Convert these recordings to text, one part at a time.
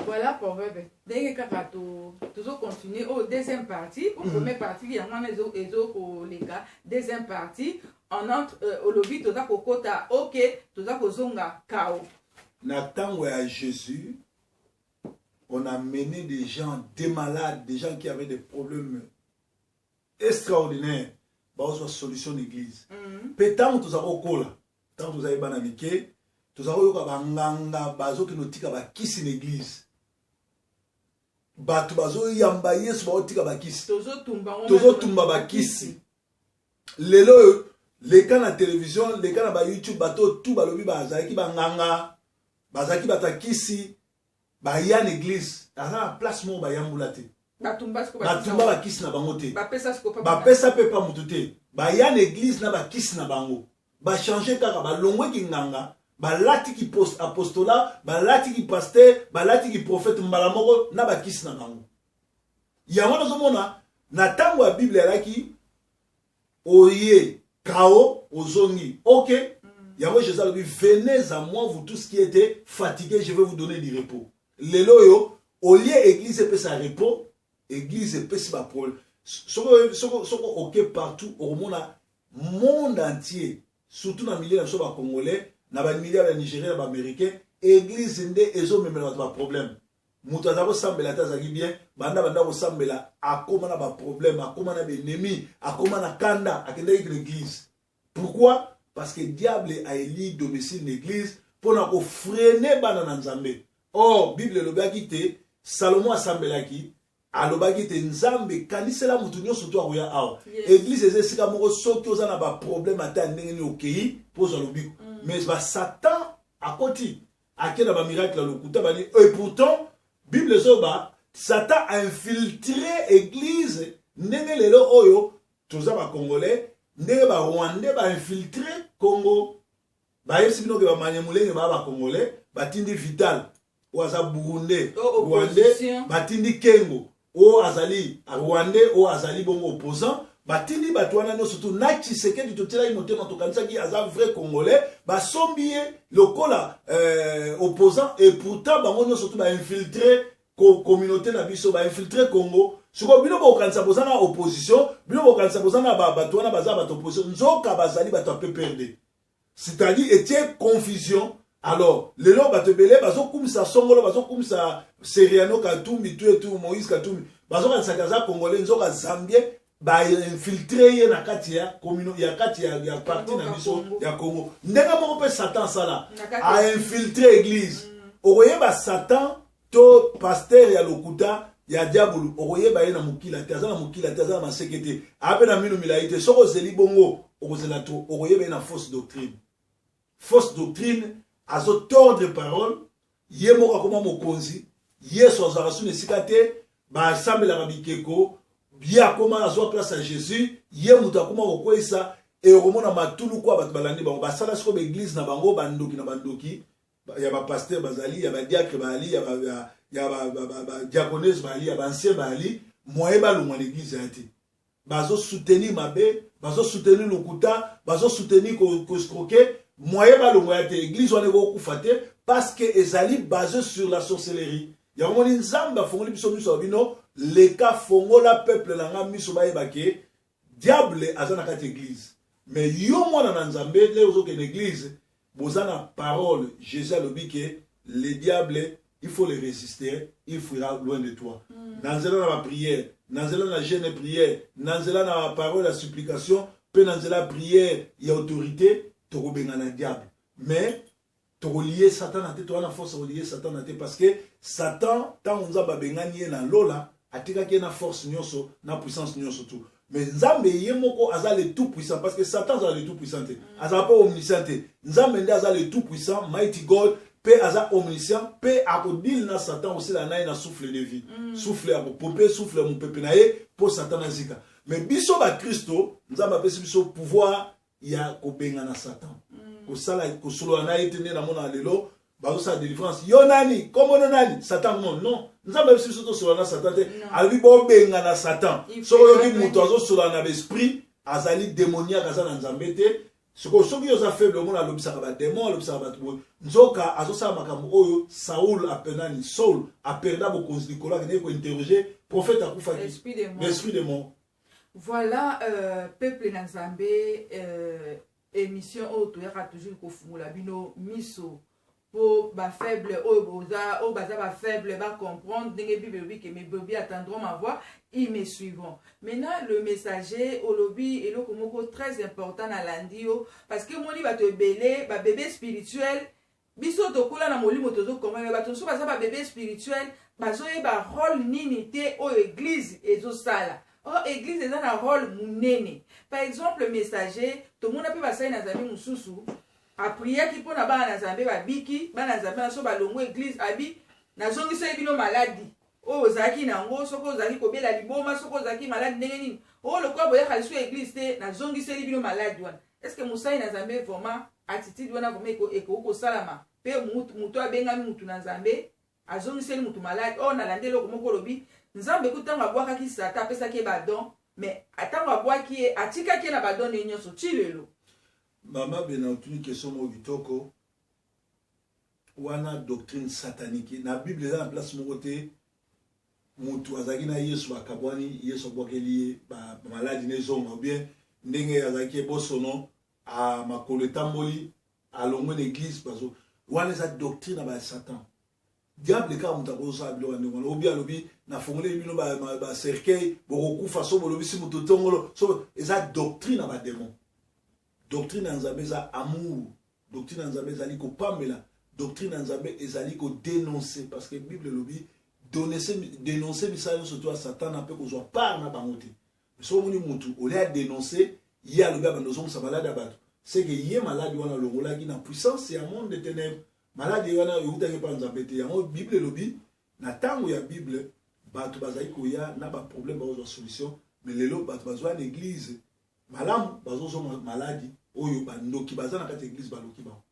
Voilà, proverbe ndenge kaka tozocontinue oyo deuxième partie po première partie yango wana ezokoleka. Deuxième partie en entre olobi toza kokota, ok, toza kozonga kao. Na ntango ya Jésus, on a mené des gens, des malades, des gens qui avaient des problèmes extraordinaires, bazwa solution na église. Mpe ntango toza kokola, ntango tozali bana mike, toza koyoka banganga bazokende kotika bakisi na église. Bato bazoyamba Yesu, baotika bakisi. Tozotumba ngo. Tozotumba bakisi. Lelo oyo, leka na télévision, leka na baYouTube, bato tu balobi bazalaki banganga, bazalaki bato ya kisi, baya na église, aza na place moko bayambula te. Batumba siko. Batumba bakisi na bango te. Bapesa siko pa. Bapesa mpe pa motu te. Baya na église na bakisi na bango, bachange kaka, balongweki nganga, balatiki apostolat, balatiki pasteur, balatiki prophète mbala moko na bakisi na bango. Yango nazomona na ntango ya Bible alaki oye kao ozongi, ok. Yango Jésus alobi: "Venez à moi, vous tous qui êtes fatigués, je vais vous donner du repos." Lelo oyo, olie église epesa repos, église epesi baproblème. Soko oke partout, okomona monde entier, surtout na milieu na biso bacongolais, na bamilie ya Nigéria, na baaméricain, église nde ezomemela bato baproblème. Moto aza kosambela te, azalaki bien, banda kosambela, akóma na baproblème, akóma na baennemi, akóma na kanda. Akendaki na église pourquoi? Parce que diable aéli domicile na église mpona kofreiner bana na Nzambe. Or Bible elobaki te, Salomo asambelaki, alobaki te: "Nzambe, kanisela motu nyonso to akoya awa." Église eza esika moko, soki oza na baproblème ata ya ndenge nini, okei mpo ozwa lobiko. Mais basatan akoti, ake na bamiracle ya lokuta bani. Et pourtant Bible ezoba Satan ainfiltré église. Ndenge lelo oyo toza bacongolais, ndenge barwandais bainfiltré Congo, bayebisi bino ke bamanyamulenge baa bacongolais, batindi Vital oyo aza burundais, rwandais, batindi Kengo oyo azali rwandais, oyo azali bongo opposant, batindi bato wana nyonso tu na Tshisekedi. Totielaki motema, tokanisaki aza vrai congolais, basombi ye lokola opposant. Et pourtant bango nyonso tu bainfiltré communauté na biso, bainfiltré Congo. Sikoyo bino bokanisa boza na opposition, bino bokanisa boza na bato wana baza bato opposition, nzoka bazali bato ya PPRD, c'est-à-dire etie confusion. Alors lelo bato ebele bazokumisa Songolo, bazokumisa Seriano Katumbi, tu etu Moïse Katumbi, bazokanisaka aza congolais, nzoka zambien. Bainfiltré ye na kati ya ya kati ya parti na biso ya Congo. Ndenge moko mpe Satan asala, ainfiltré église. Okoyeba Satan to pasteur ya lokuta ya diabolo, okoyeba ye na mokila te. Aza na mokila te, aza na maseke te, aa mpe na mino milai te. Soki ozeli bongo, okozela to okoyeba ye na fausse doctrine. Fausse doctrine, azotordre parole, ye moko akoma mokonzi. Yesu azwaka suna esika te, basambelaka bikeko, ye akoma azwa place ya Jésus, ye moto akoma kokweyisa. E okomona matulu kwa bato balandi bango, basala sikoyo baéglise na bango, bandoki na bandoki ya bapasteur bazali, ya badiacre bazali, ya badiaconesse bazali, ya baancien bazali. Moye balongwa na église ya te, bazosoutenir mabe, bazosoutenir lokuta, bazosoutenir koescroquer. Moye balongwa ya te, église wana ekokufa te, parce que ezali basé sur la sorcellerie. Yango moni Nzambe afongoli biso miso ya bino. Leka, fongola peuple na nga miso, bayeba ke diable aza na kati église. Mais yo mwana na Nzambe, nde ozokende église, boza na parole. Jésus alobi ke le diable, il faut le résister, il fuira loin de toi. Na nzela na baprière, na nzela na jeûne, prière, na nzela na baparole ya supplication, mpe na nzela ya prière ya autorité, tokobengana diable. Mais tokolier Satan na te, toza na force kolier Satan na te, parce que Satan, ntango Nzambe abengani ye na lola, atikaki ye na force nyonso, na puissance nyonso tu. Mais Nzambe ye moko aza le tout puissant, parce que Satan azala le tout puissant te, azala mpe omniscient te. Nzambe nde aza le tout puissant, mighty God, mpe aza omniscient, mpe akodile na Satan, osila na ye na souffle de vie, souffle ya kopompe, souffle ya mopepe na ye, mpo Satan azika. Mais biso bakristo, Nzambe apesi biso pouvoir ya kobengana Satan. Kosala kosolola na ye te. Nde namona lelo bazosala délivrance: "Yo nani? Kombono nani?" Satan. Non, non, Nzambe apesi biso tosolola na Satan te. Alobi bobengana Satan. Soki oyoki moto azosolola na baesprit, azali démoniaque, aza na Nzambe te. Sikoyo soki yo oza faible, omona alobisaka badémon, alobisaka bato boye, nzoka azosala makambo oyo Saul apenani. Saul aperda bokonzi likolo, akendeki kointerroger prophète, akufaki. Esprit de mort. L'esprit de mort. Voilà, peuple na Nzambe, émission oyo toyaka toujours kofungola bino miso mpo bafaible oyo boza, oyo baza bafaible, bacomprendre ndenge Bible elobi ke mes brebis attendront ma voix, ils me suivront. Maintenant, le messager, olobi eloko moko très important, nalandi yo, parce que omoni bato ebele babébé spirituel. Biso tokola na molimo, tozokomprendre. Bato mosusu baza babébé spirituel, bazoyeba rôle nini te oyo église ezosala. Or église eza na rôle monene. Par exemple, messager, tomona mpe basali na Nzambe mosusu apriaki mpo na bana na Nzambe, babiki. Bana na Nzambe na so balongo église, abi nazongiseli bino maladi oyo ozalaki nango. Soki ozalaki kobela liboma, soki ozalaki maladi ndenge nini, oyo lokola boyaka lisusu église te, nazongiseli bino maladi wana. Est ce que mosali na Nzambe, vraiment, attitude wana vraiment ekoki kosalama? Mpe moto abengami mutu na Nzambe azongiseli mutu maladi oyo. Nalandi eloko moko olobi: Nzambe ku ntango abwakaki Satan, apesaki ye badon, mais ntango abwaki ye, atikaki ye na badon ye nyonso ti lelo. Mama Bena, otuni question moko kitoko wana. Doctrine satanique. Na Bible eza na place moko te motu azalaki na Yesu, bakabwani, Yesu abwakeli ye bamaladi na ezonga, ou bien ndenge azalaki ebosono, makolo etamboli, alongwe na église. Bazo wana eza doctrine na basatan, diable. Kaka moto akozosala biloko ya ndenge wana. Obi alobi nafongoleli bino bacercueil, bokokufa so bolobisi moto tongolo. So eza doctrine na badémon. Doctrine ya Nzambe eza amour, doctrine ya Nzambe ezali kopamela, doctrine ya Nzambe ezali kodénoncer, parce que Bible elobi dénoncer misala nyonso to ya Satana mpe kozwa part na bango te. Soki omoni motu olia adénonce ye, alobi abanda ozongisa maladi ya bato, seke ye maladi wana alongolaki na puissance ya monde de ténèbre. Maladi wana eutaki epa Nzambe te. Yango Bible elobi, na ntango ya Bible, bato bazali koya na baproblème, bakozwa solution. Mais lelo bato bazwa na église malamu, bazozonga maladi oyo bandoki baza na kati ya église baloki bango.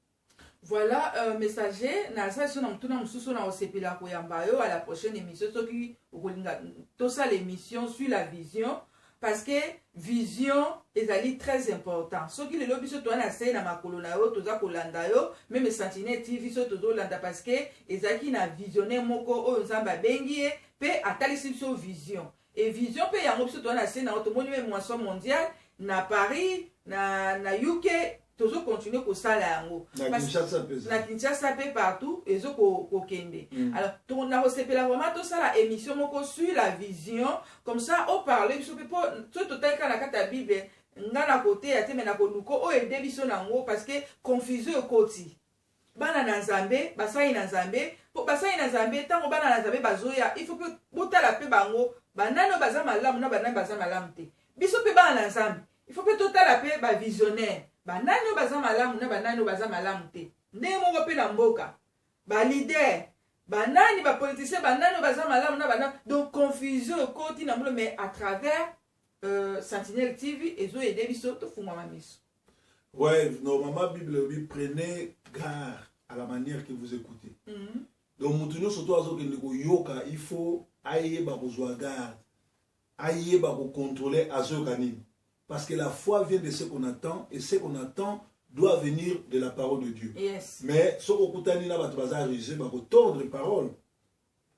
Voilà, messager, naza so na motuna mosusu na kosepela koyamba yo à la prochaine émission, soki okolinga tosala émission sur la vision, parce que vision ezali très important. Soki lelo biso toza na se na makolo na yo, toza kolanda yo, même Sentinelle TV so tozolanda, parce que ezalaki na visionnaire moko oyo Nzambe abengi ye mpe atalisi biso vision. E vision mpe yango biso toza na se na yo. Tomoni même Moisson mondiale na Paris, na UK, tozocontinue kosala yango. Na Kinshasa mpe. Na Kinshasa mpe, partout ezokokende. Alors na kosepela vraiment tosala émission moko sur la vision, comme ça oparle biso mpe, mpo so totali kaka na kati ya Bible, nga na koteya te, me na koluka oyo ede biso nango, parce que confusion ekoti bana na Nzambe, basali na Nzambe. Mpo basali na Nzambe, ntango bana na Nzambe bazoya, il faut mpe botala mpe bango, banani oyo baza malamu na banani baza malamu te. Biso mpe bana na Nzambe, il faut mpe totala mpe bavisionnaire, banani oyo baza malamu na banani oyo baza malamu te. Ndenge moko mpe na mboka, baleader banani, bapoliticien banani oyo baza malamu na banani. Donc confusion ekoti na mbolo, mais à travers Sentinelle TV ezoaider biso tofungwama miso. Ouais, normalement Bible elobi: prenez garde à la manière que vous écoutez. Donc motu nyonso to azokende koyoka, il faut ayeba kozwa garde, ayeba kocontrôler azoyoka nini, parce que la foi vient de ce qu'on attend et ce qu'on attend doit venir de la parole de Dieu. Mais soki okutani na bato baza rusé, bakotordre parole,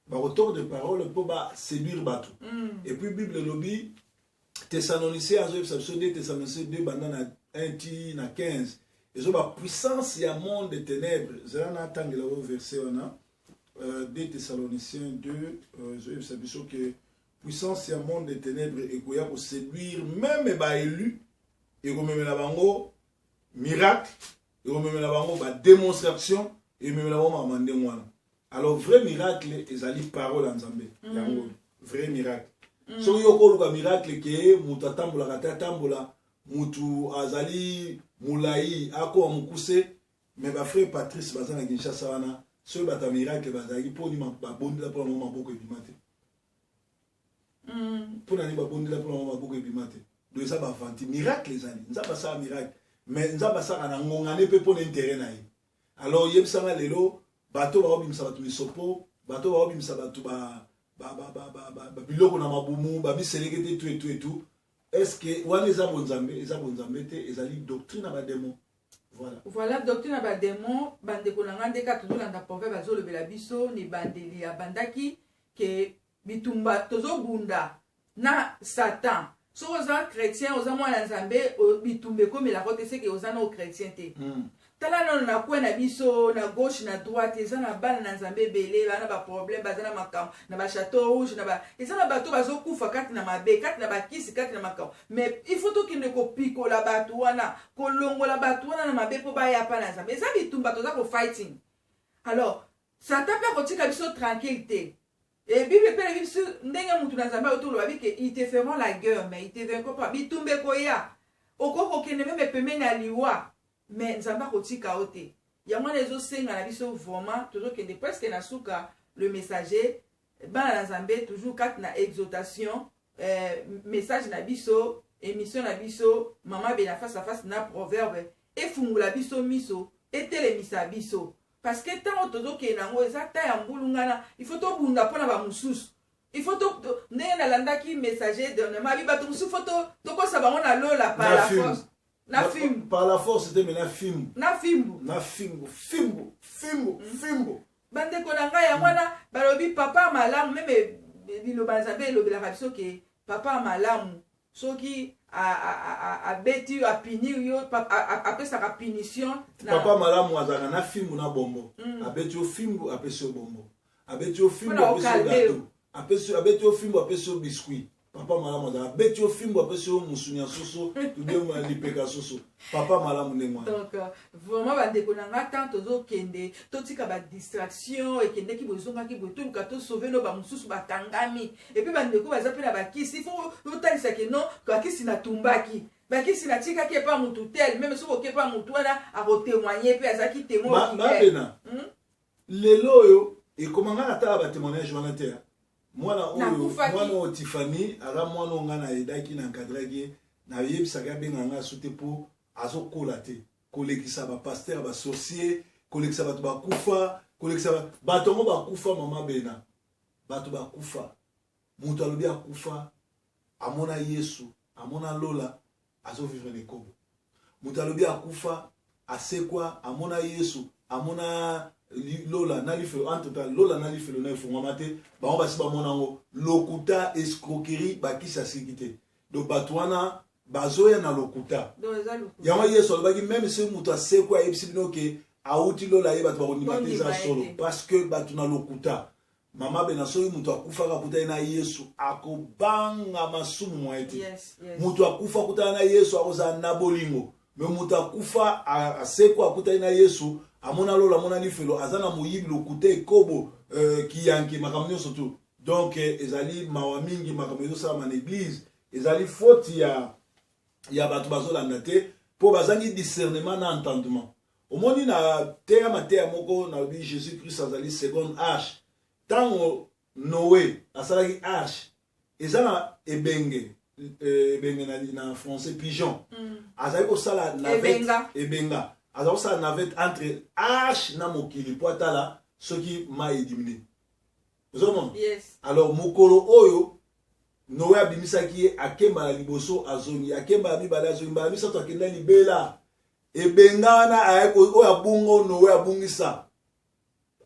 bakotordre parole mpo baséduire bato. Et puis Bible elobi, Thessaloniciens azoyebisa biso, 2 Thessaloniciens 2, banda na 1 ti na 15, ezoba puissance ya monde de ténèbres. Ezala na atangela oyo verset wana, 2 Thessaloniciens 2, ezoyebisa biso ke puissance ya monde de ténèbres ekoya koséduire même baélu, ekomemela bango miracle, ekomemela bango badémonstration, ememela bango makambo ndenge wana. Alors vrai miracle ezali parole ya Nzambe. Yango vrai miracle. Soki yo koluka miracle ke moto atambolaka te atambola, motu azali molai akoma mokuse, mais bafrère Patrice baza na Kinshasa wana, soki bato ya miracle bazalaki, mponi babondela mpona bango maboko ebima te? Mpona nini babondela mpona bango maboko ebima te? Donc eza bavanti. Miracle ezali, Nzambe asala miracle, mais Nzambe asalaka na ngongane mpe mpona intérêt na ye. Alors yebisanga, lelo bato baobimisa bato misopo, bato baobimisa bato biloko na mabumu, bamiseleke te, tu etu etu, est ce que wana eza bonzambe? Eza bonzambe te, ezali doctrine ya badémon. Voilà. Voilà, doctrine ya badémon. Bandeko na ngai, ndeka tozolanda proverbe azolobela biso na ebandeli. Abandaki ke bitumba tozobunda na Satan. Soki oza chrétien, oza mwana Nzambe, bitumba ekomelaka te, seke oza na chrétien te. Tala nano na kwe na biso, na gauche, na droite, eza na bana na Nzambe ebele baa na baproblème, baza na makambo na bachateau rouge, na ba eza na bato bazokufa kati na mabe, kati na bakisi, kati na makambo. Mais il faut tokende kopikola bato wana, kolongola bato wana na mabe mpo baya pa na Nzambe. Eza bitumba toza kofighting. Alors Satan mpe akotika biso tranquille te. E Bible mpe elobi biso ndenge mutu na Nzambe auti oloba bi ke ils te feront la guerre, mais ils te vaincront pas. Bitumba ekoya, okoki kokende même pembeni ya liwa, mais Nzambe akotika yo te. Yango wana ezosenga na biso vraiment, tozokende presque na suka. Le messager, bana na Nzambe, toujours kati na exhortation, message na biso, émission na biso, Mama Bena face à face na proverbe, efungola biso miso, etelemisa biso, parce que ntango tozokende yango eza ta ya mbulungana. Il faut tobunda mpona bamosusu. Il faut ndenge nalandaki messager dernièrement, abi bato mosusu faut tokosa bango na lola par la force, na fimbu. Par la force te, mais na fimbu. Na fimbu. Na fimbu, fimbu, fimbu, fimbu. Bandeko na ngai, yango wana balobi papa malamu, même liloba Nzambe elobelaka biso ke papa malamu soki abeti yo, apunir yo, apesaka punition. Papa malamu azalaka na fimbu na bombo. Abeti yo fimbu, apesi yo bombo. Abeti yo fimbu, apesi yo gâteau. Abeti yo fimbu, apesi yo biscuit. Papa malamu azala, abeti yo fimbu, apesi yo mosuni ya soso to bien lipeka soso. Papa malamu ndenge wana. Donc vraiment, bandeko na nga, tant tozokende, totika badistraction. Ekendeki boye, ezongaki boye, toluka tosauver no bamosusu bakangami. Et puis bandeko baza mpe na bakisi, faut otalisaki non, bakisi natumbaki, bakisi natikaki epa mutu tel. Même soki oke epa mutu wana, akotémoigne mpe azalaki témoin. Babena, lelo oyo ekoma nga natala batémoignage wana te. Mwana oyo, mwana oyo Tifani, aza mwana oyo ngai nayedaki, na encadraki ye. Nayebisaki abenga nga su te mpo azokola te. Kolekisa bapasteur, basorcier, kolekisa bato bakufa, kolekisa bato yango bakufa. Mama Bena, bato bakufa, moto alobi akufa, amona Yesu, amona lola, azovivre na ekobo. Moto alobi akufa, asekwa, amona Yesu, amona lola na lifelo. Entre temps, lola na lifelo na efungwama te. Bango basi bamona yango. Lokuta, escroquerie, bakisi asiki te. Donc bato wana bazoya na lokuta. Yango Yesu alobaki, même soki moto asekwa, ayebisi bino ke awuti lola, ye bato bakondima te, eza solo, parce que bato na lokuta. Mama Bena, soki moto akufaka akutani na Yesu, akobanga masumu mwa ye te. Moto akufa akutana na Yesu, akozala na bolingo. Mais moto akufa, asekwa, akutani na Yesu, amona lola, amona lifelo, aza na moyibi, lokuta, ekobo, kiyanke, makambo nyonso tu. Donc ezali mawa mingi makambo ezosalama na église. Ezali faute ya bato bazolanda te, mpo bazangi discernement na entendement. Omoni, na teya mateya moko nalobi Jésus Christ azali seconde arche. Ntango Noé asalaki arche, eza na ebenge, ebenge na français pigeon. Azali kosala navette. Ebenga. Ebenga azali kosala navette entre arche na mokili mpo atala soki mai ediminuer. Ozomona? Yes. Alors mokolo oyo Noé abimisaki ye, akembala liboso, azongi, akembala mibale, azongi, mbala misato akenda libela. Ebenga wana oyo abunga, oyo Noé abungisa,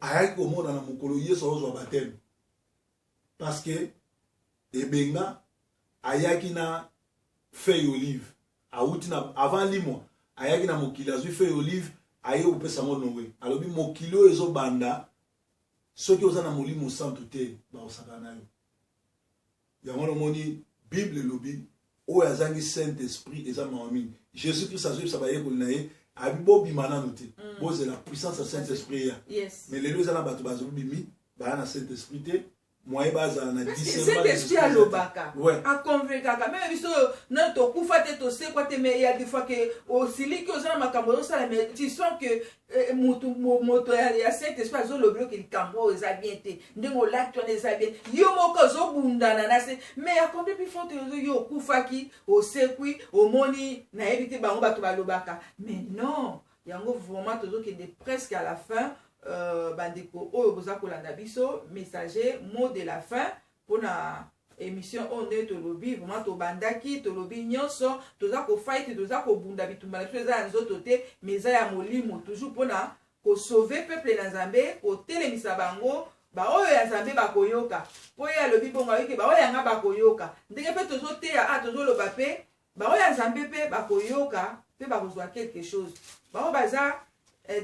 ayaki komona na mokolo Yesu azozwa baptême, parce que ebenga ayaki na feuille olive. Awuti na avant limwa, ayaki na mokili, azwi feuille olive, aye kopesa yango Noé. Alobi mokili oyo ezobanda, soki oza na Molimo Santu te, bakosaka na yo. Yango wana omoni Bible elobi oyo azangi Saint Esprit eza mawa mingi. Jésus Christ azoyebisa bayekoli na ye, abi bobima nano te, bozela puissance ya Saint Esprit eya. Mais lelo eza na bato bazobimi, baya na Saint Esprit te, moye bazala na Saint Esprit alobaka, aconvaincaka même biso nano tokufa te, tosekwa te. Mais ya des fois ke osiliki, oza na makambo ozosala, mais tu sens que mutu moto ya Saint Esprit azolobi oke likambo oyo eza bien te, ndenge olati wana eza bien. Yo moko ozobundana na se, mais ya combien plus forte yo okufaki, osekwi, omoni, nayebi te. Bango bato balobaka, mais non. Yango vraiment tozokende presque à la fin. Bandeko oyo boza kolanda biso, messager, mot de la fin mpona Émission oyo nde tolobi vraiment, tobandaki, tolobi nyonso, toza kofight, toza kobunda. Bitumba na biso eza ya nzoto te, mais eza ya molimo, toujours mpona kosauver peuple na Nzambe, kotelemisa bango. Baoyo ya Nzambe bakoyoka, mpo ye alobi bongo, ayoki. Baoyo yanga bakoyoka ndenge mpe tozoteya, a tozoloba mpe baoyo ya Nzambe mpe bakoyoka mpe bakozwa quelque chose. Baoyo baza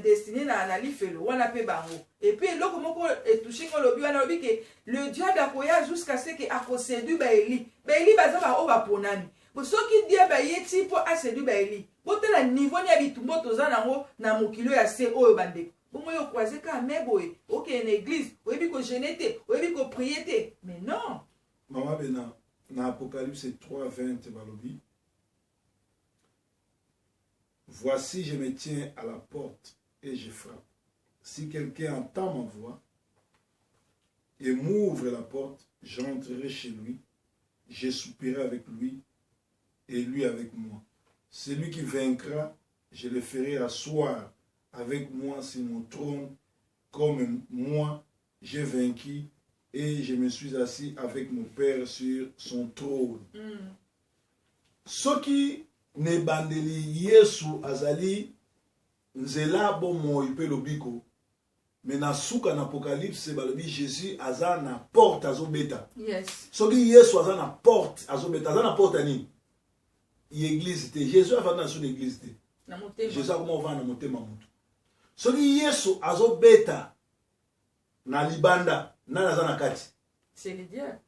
destiné na lifelo wana mpe bango. Et puis eloko moko etouche nga, olobi wana, olobi ke le diable akoya jusqu'à ce ke akoséduire baélus. Baélus baza baoyo baponami. Bo soki diable aye ti mpo aséduire baélus, botala niveau ni ya bitumba toza nango na mokili oyo ya se oyo. Bandeko, bongo yo croise kaka me boye, okende na église, oyebi kojeûner te, oyebi koprier te, mais non. Mama Bena, na Apocalypse 3 20 balobi: "Voici, je me tiens à la porte et je frappe. Si quelqu'un entend ma voix et m'ouvre la porte, j'entrerai chez lui, je souperai avec lui et lui avec moi. Celui qui vaincra, je le ferai asseoir avec moi sur mon trône, comme moi j'ai vaincu et je me suis assis avec mon Père sur son trône." Soki na ebandeli Yesu azali nzela, bomoi mpe lobiko, mais na suka na Apocalypse balobi Jésus aza na porte, azobeta. Soki Yesu aza na porte azobeta, aza na porte ya nini? Ya église te. Jésus avanda na so na église te. Na motema. Jésus akoma ovanda na motema motu. Soki Yesu azobeta na libanda, nani aza na kati? C'est le diable.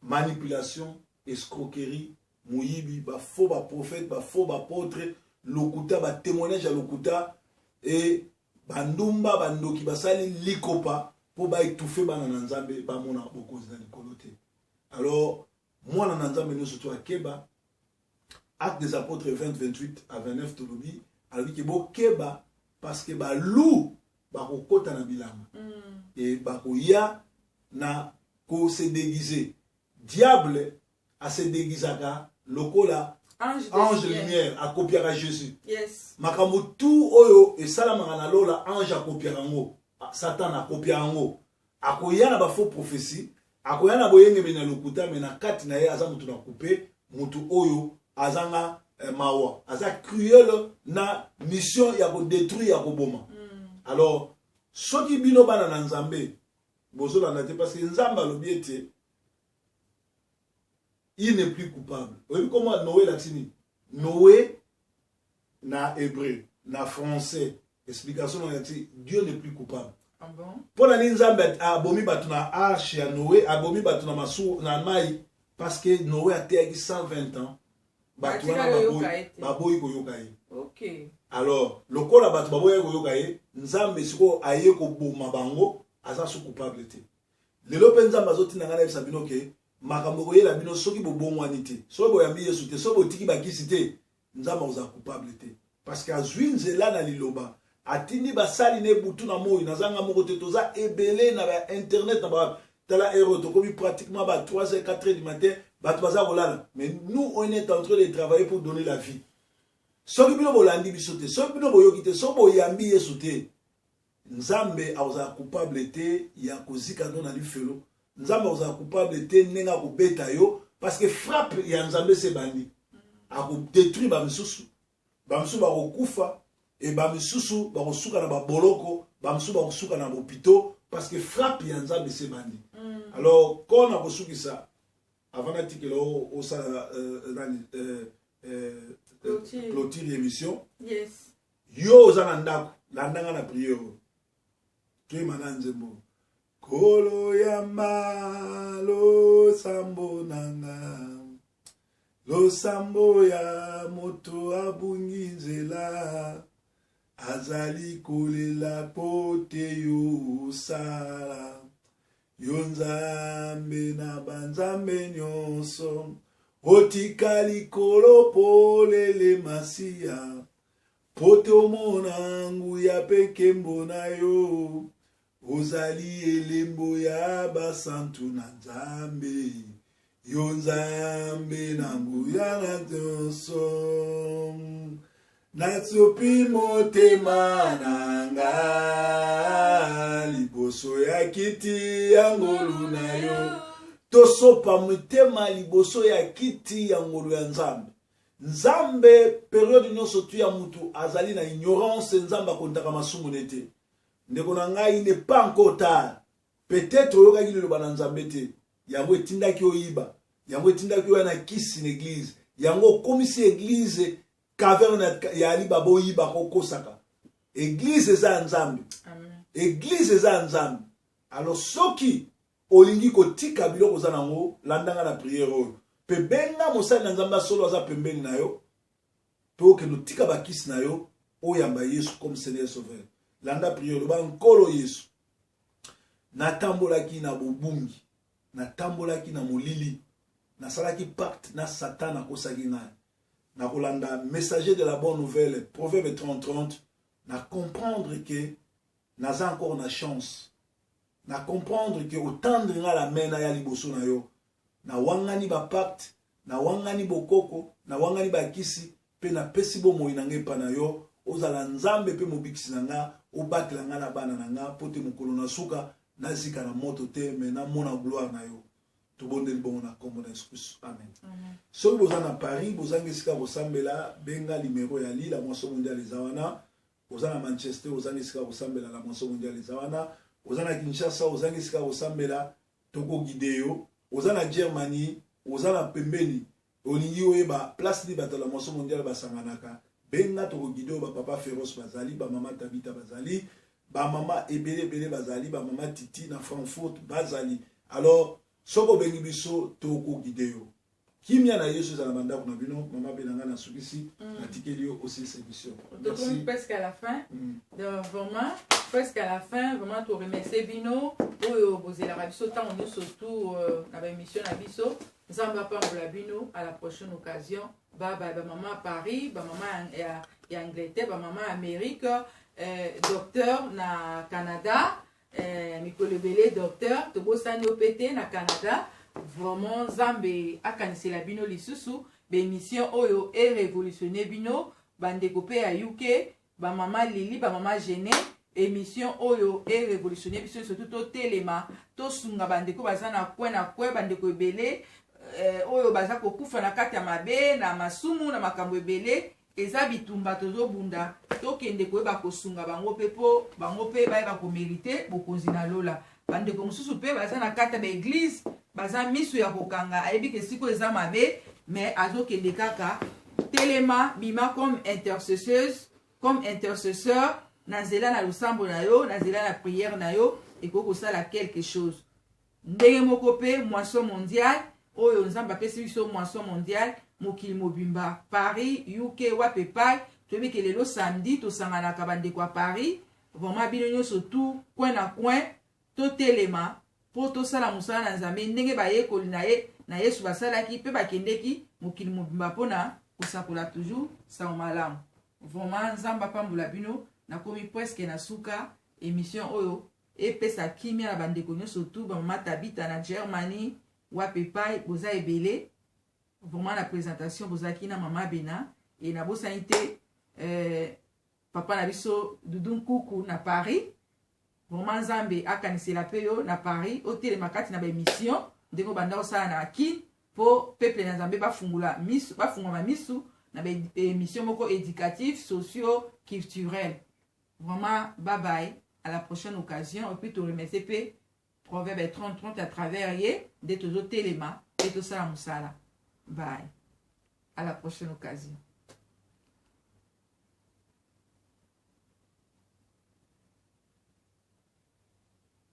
Manipulation, escroquerie, moyibi, bafaux baprophète, bafaux baapôtre, lokuta, batémoignage ya lokuta e bandumba, bandoki basali likopa mpo baétouffe bana na Nzambe, bamona bokonzi na likolo te. Alors mwana na Nzambe nyonso to akeba. Acte des Apôtres 20 28 à 29, tolobi, alobi ke bokeba parce que baloups bakokɔta na bilanga e bakoya na kose déguiser. Diable ase déguisaka lokola ange de ange lumière. Lumière, akopiaka Jésus. Makambo tu oyo esalamaka na lola, ange akopiaka yango, Satan akopia yango. Akoya na bafaux prophétie, akoya na boyengebeni na lokuta, mais na kati na ye aza motu na coupe, motu oyo azanga mawa, aza cruel na mission ya kodétruire, ya koboma. Alors soki bino bana na Nzambe bozolanda te, parce que Nzambe alobi ete il n'est plus coupable. Oyebi comment Noé elakisi nini? Noé na hébreu, na français explication na elakisi Dieu n'est plus coupable. Ah bon? Mpo na nini Nzambe abomi bato na arche ya Noé, abomi bato na masu na mai? Parce que Noé ateyaki 120 ans, bato wana Batikali koyoka ye te. Baboyi koyoka ye. Alors lokola bato baboyaki koyoka ye, Nzambe sikoyo aye koboma bango, aza so coupable te. Lelo mpe Nzambe azotinda ngai nayebisa bino ke makambo ekoyela bino soki bobongwani te, soki boyambi Yesu te, soki botiki bakisi te, Nzambe akozala coupable te, parce que azwi nzela na liloba, atindi basali na ebutu na moi. Nazanga moko te, toza ebele na bainternet na ba tala ero, tokomi pratiquement ba 3 h 4 h du matin, bato baza kolala, mais nous on est en train de travailler pour donner la vie. Soki bino bolandi biso te, soki bino boyoki te, soki boyambi Yesu te, Nzambe akozala coupable te ya kozika no na lifelo. Nzambe akozala coupable te ndenge akobeta yo, parce que frappe ya Nzambe se ebandi, akodétruire bamisusu, bamisusu bakokufa e bamisusu bakosuka na baboloko, bamisusu bakosuka na bopito, parce que frappe ya Nzambe se ebandi. Alors ko na kosukisa, avant natikela osala nani Clôture. Clôture émission. Yo oza na ndako, landanga na prière oyo, toyema na nzembo: Kolo yamba losambo nanga, losambo ya moto abungi nzela, azali kolela po te yo osala. Yo Nzambe na banzambe nyonso, otika likolo polele masiya po te omona nguya mpe nkembo na yo. Ozali elembo ya basantu na Nzambe, yo Nzambe na nguya na nyonso. Natsopi motema na nga liboso ya kiti ya ngolu na yo. Bosopa mitema liboso ya kiti ya ngolu ya Nzambe. Nzambe periode nyonso tu ya mutu azali na ignorance, Nzambe akontaka masumu ne te. Ndeko na ngai, il n'est pas encore tard. Peut-être oyokaki liloba na Nzambe te, yango etindaki oyiba, yango etindaki oya na kisi na eglise, yango okomisi eglise caverne ya Alibaba, oyibaka, okosaka. Eglise eza ya Nzambe. Eglise eza ya Nzambe. Alors soki olingi kotika biloko oza nango, landa nga na prière oyo mpe benga mosali na Nzambe solo aza pembeni na yo mpe okende otika bakisi na yo, oyamba Yesu comme Seigneur Sauveur. Landa prière, loba: Nkolo Yesu, natambolaki na bobungi, natambolaki na molili, nasalaki pacte na Satan, akosaki ngai. Nakolanda messager de la bonne nouvelle, Proverbe 30 30, na comprendre que naza encore na chance, na comprendre que otendre nga la main na ya liboso na yo. Nawangani bapacte, nawangani bokoko, nawangani bakisi mpe napesi bomoi na ngai epa na yo. Ozala Nzambe mpe mobikisi na nga, obatela nga na bana na nga mpo te mokolo na suka nazika na moto te, me namona gloire na yo. Tobondeli bongo na nkombo na Yesu Kristu, amen. Soki boza na Paris, bozangi esika kosambela, benga limero ya li La Moisson Mondiale eza wana. Oza na Manchester, ozangi esika kosambela, La Moisson Mondiale eza wana. Oza na Kinshasa, ozangi esika kosambela, tokoguider yo. Oza na Germany, oza na pembeni, olingi oyeba place nini bato ya La Moisson Mondiale basanganaka, benga, tokoguider oyo. Bapapa Féroce bazali, bamama Tabita bazali, bamama ebele ebele bazali, bamama Titi na Frankfurt bazali. Alors soki obengi biso, tokoguider yo. Kimia na Yesu ezala bandako na bino. Mama mpe na ngai, nasukisi, natikeli yo osilisa émission. Tokomi presque à la fin. Donc vraiment presque à la fin, vraiment toremercie bino oyo bozelaka biso ntango nyonso tu na baémission na biso. Nzambe apambola bino. À la prochaine occasion, bye bye. Bamama ya Paris, bamama ya Angleterre, bamama ya Amérique, docteur na Canada, mikolo ebele docteur tobosani yo mpe te na Canada. Vraiment Nzambe akanisela bino lisusu baémission oyo erévolutionne bino. Bandeko mpe ya UK, bamama Lili, bamama Gene, émission oyo erévolutionne biso. Surtout totelema, tosunga bandeko baza na coin na coin, bandeko ebele oyo baza kokufa na kati ya mabe, na masumu, na makambo ebele. Eza bitumba tozobunda, tokende koyeba kosunga bango mpe mpo bango mpe bayeba komériter bokonzi na lola. Bandeko mosusu mpe baza na kati ya baéglise, baza miso ya kokanga, ayebi ke sikoyo eza mabe, mais azokende kaka. Telema, bima comme intercesseuse, comme intercesseur. Na nzela na losambo na yo, na nzela na prière na yo, ekoki kosala quelque chose. Ndenge moko mpe Moisson Mondiale oyo Nzambe apesi biso, Moisson Mondiale mokili mobimba, Paris, UK, wape epai toyebi ke lelo samedi tosanganaka. Bandeko ya Paris, vraiment bino nyonso tu coin na coin, totelema mpo tosala mosala na Nzambe ndenge bayekoli na ye na Yesu basalaki mpe bakendeki mokili mobimba mpona kosakola toujours sango malamu. Vraiment Nzambe apambola bino. Nakomi presque na suka. Émission oyo epesa kimia na bandeko nyonso tu, bamama Tabita na Germany, wape epai boza ebele. Vraiment na présentation bozalaki na mama Bena e nabosani te papa na biso Dudu Nkuku na Paris. Vraiment Nzambe akanisela mpe yo na Paris, otelema kati na baémission ndenge obanda kosala na Kine mpo peuple na Nzambe bafungula misu, bafungwama misu na baémission moko éducative, socio culturel. Vraiment bye bye, à la prochaine occasion. Et puis toremercie mpe Proverbe 30 30, à travers ye nde tozotelema mpe tosala mosala. Bye, à la prochaine occasion.